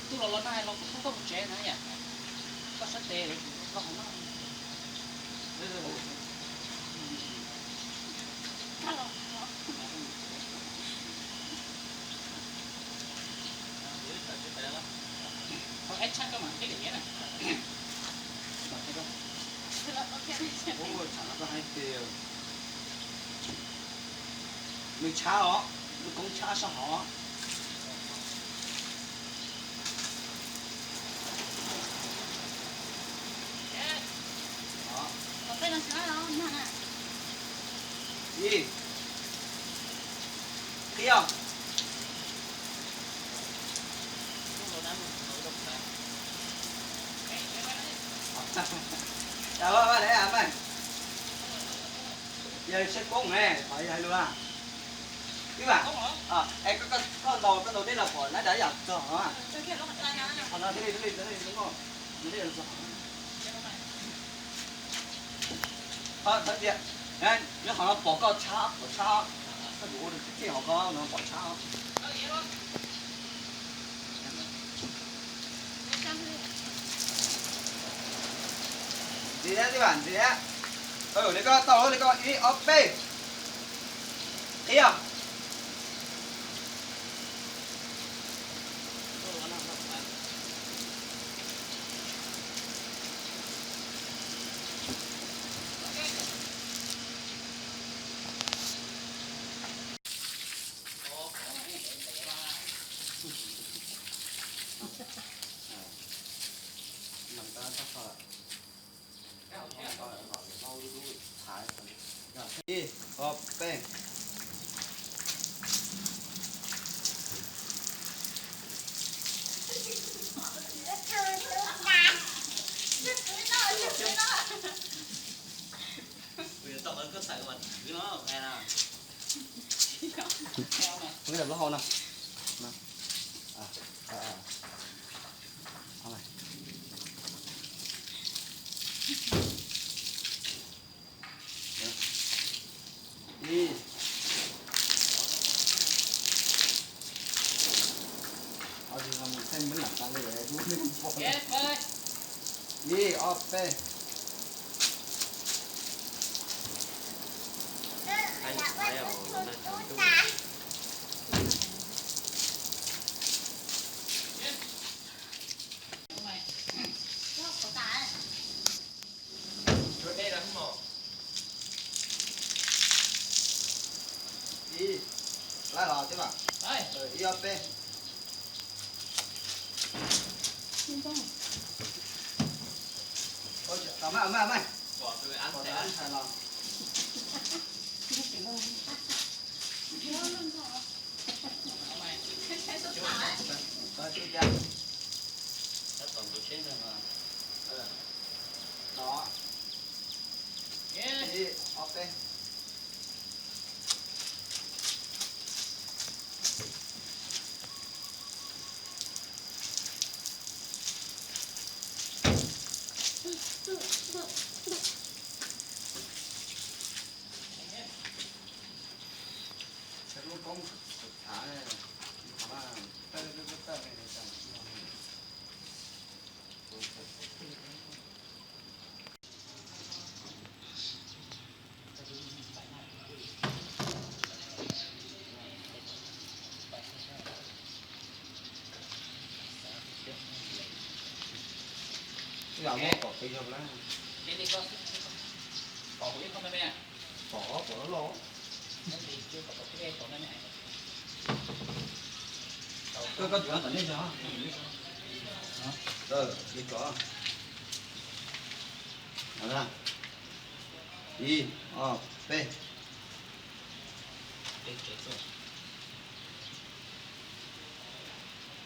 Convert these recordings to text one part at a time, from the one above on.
Tub los los no los koj mus tsev na yom. Koj sab tes los koj hov no. Thaum ib tshaj koj mam qhib daim nyiav na. Ua tsham no koj hais tias nws tshab os, nws koob tshab sab hov. Ib, qhib os. Yog saib koob ne, qhov yog hais lus na. Ib vam, es koj ntaus, koj ntaus dej los pom na, yam txog. Qhov no thiaj li, thiaj li, thiaj li, thiaj li, txog. Thov tias, nyob qhov no pom koj tshab, pom tshab, koj yuav ua rau tib txhij hauv koj no pom tshab. Ntxiv thiab, ntxiv thiab. Li koj tau, li koj ib ob peb. Qhib os. Ib, ob, peb. Kuv lub hau no. Ib, ib, ob, peb. Ib, laib los tib mam. Ib ob peb. Tau maj, maj, maj. Pom tus ab ntxhais los. Tau tsis ca. Tau tsis ca. Los. Ib ob peb. Lub koob thav, tawj tawj tawj. Ib yam muab kom pes zog na. Kom, kom loj loj. Koj, koj tsuav tom nej zog. Li kom. Ib, ob, peb.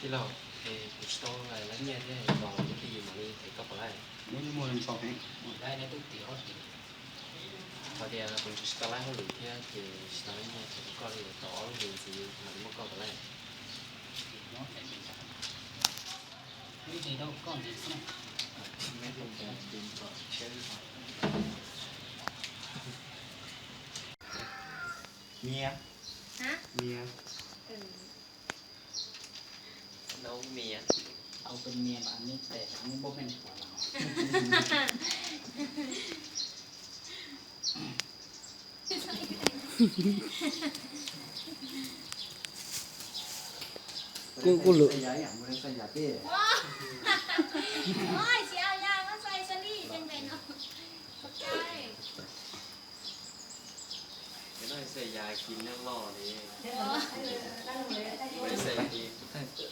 Tij laug, kuv tsis tau laib nyiaj thiab, los ib pliag mam li them koj puas laib? Muaj muaj tau heev. Hais tias kuv tsis tau laib hauj lwm thiab ces tsis tau laib nyiaj ces kuv koj li tau ob lub hlis ntxiv mam li muab koj puas laib? Mias, mias, nau mias. Tau tus niam mas nws tes nws muaj meej kuv los. Kuj kuj lwm.